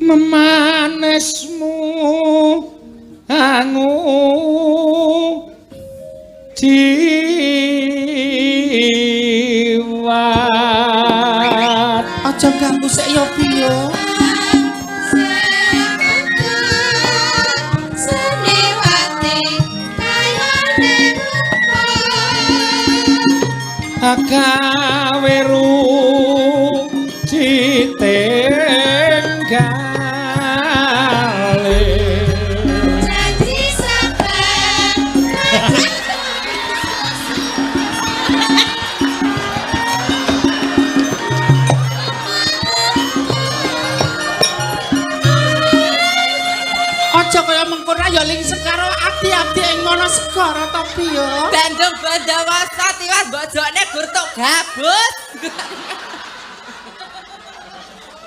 Memanesmu angu jiwa. Aja ganggu sik ya piye. Seniwati kayane rupa. Akaweru citinggale. Janji sabar. Aja kaya mengkono ya lingsem karo abdi-abdi ing ngono segara to piye. Bandung Bandawasa tiwas bojone gur tok gabus.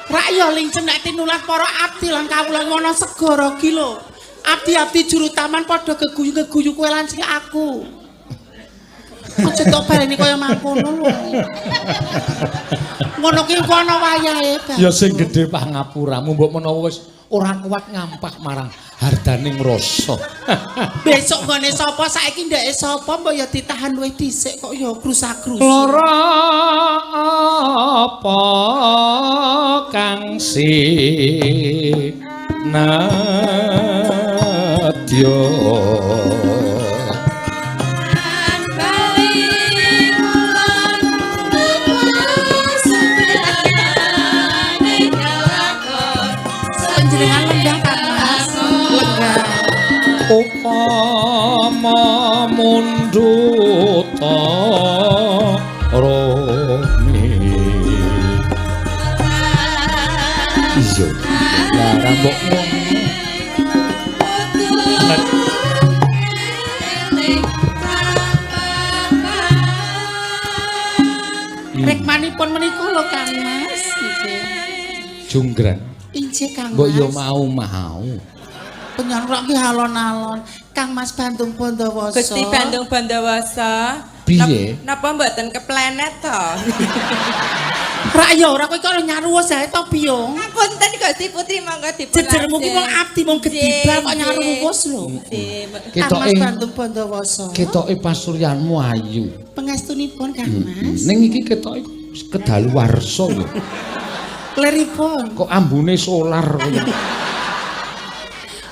Rak ya lingsem nek tinulat para abdi lan kawula ing ngono segara ki lho. Abdi-abdi juru taman padha geguyu-geguyu kowe lan sing aku. Aja tok baleni kaya mangkono lho. Ngono ki engko ana wayahe, Bang. Ya sing gedhe pangapuramu mbok menawa wis ora kuat ngampah marang hardaning rasa. Besok nggone sapa saiki ndeke sapa mbok ya ditahan luwih dhisik kok ya grusa-grusu. Lara apa kang sinadya? Bali kulon subrane kelakon. Panjenengan lenggah Kang Mas. Lenggah. Upama mundhuta romi. Iya, lah mbok ngono. Rekmanipun menika lho Kang Mas. Nggih. Junggrang. Injih Kang Mbok yo Mas. mau-mau. Penyanyi ki alon-alon. Kang Mas Bandung Bondowoso. Gusti Bandung Bandawasa. Piye? Napa mboten keplenet to? Rak ya ora kowe kok nyaruwes ae to Biyung. Ngapunten Gusti Putri monggo dipun. Jejermu ki mung abdi mung gedibal kok nyaruwes lho. Kang Mas Ketoke Bandung Bondowoso. ketoke pasuryanmu ayu. Pangestunipun Kang Mas. Ning iki ketoke kedaluwarsa lho. Kleripun. Kok ambune solar kaya.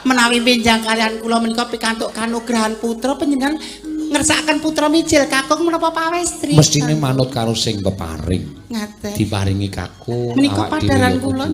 Menawi benjang kalian kula menika pikantuk kanugrahan putra panjenengan ngersakaken putra mijil kakung menapa pawestri. Mestine manut karo sing peparing. Ngaten. Diparingi kakung Menika awak dhewe padaran ya kula. kudu.